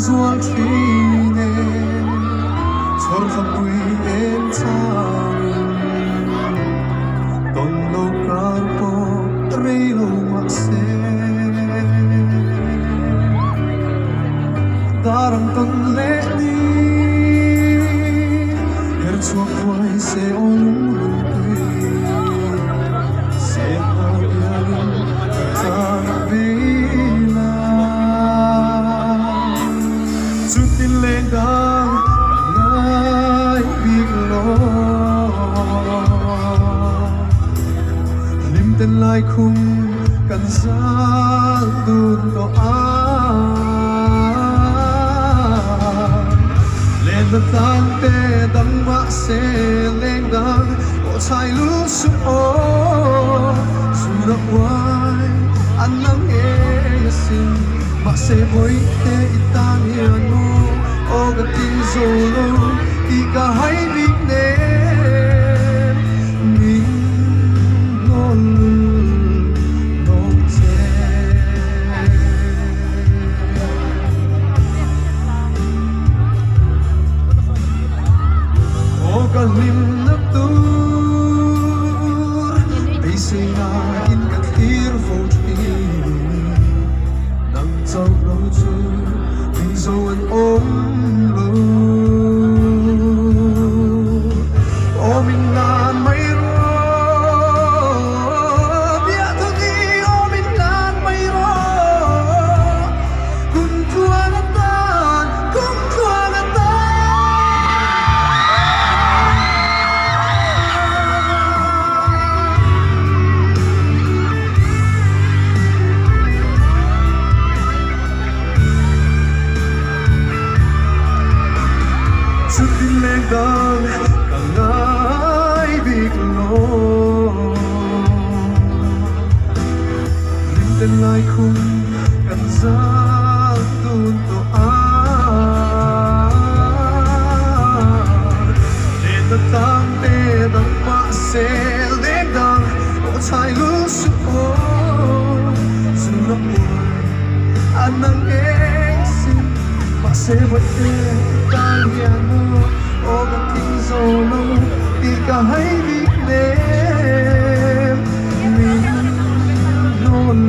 zual thin e, Chhawrthlapui eng changin tawn lo kar pawh rei lo mah se. Dar ang tawn leh ni, her chhuak thuai se aw lungrunpui, Senhar bialin ka tan a bil a. Chutin leng dang ka ngai bik lo, Hlim ten lai khum kan zal dun tawh a. Lenna tlang te dang mah se leng dang pawh chhai lul suh aw. Zun a uai an la ngei asin mahse bawihte i tan hian maw aw ka ting zo lo tih ka hai bik nen min hnawl nawk che. Aw ka hlimna tur beiseina in ka thlir fo thin. Nang chauh lo chu min zo an awm lo. Aw min lan mai rawh, biahthu ni aw min lan mai rawh. Kum tluang atan, kum tluang atan. Chutin leng dang ka ngai bik lo. Rimten lai khum kan zal dun tawh a. Lenna tlang te dang mah se leng dang aw chhai lul suh aw. Zu ram uai a nang eng sin mahse vawi te tan hian maw aw ka tling zo lo tih ka hai bik nem. Min hnawn.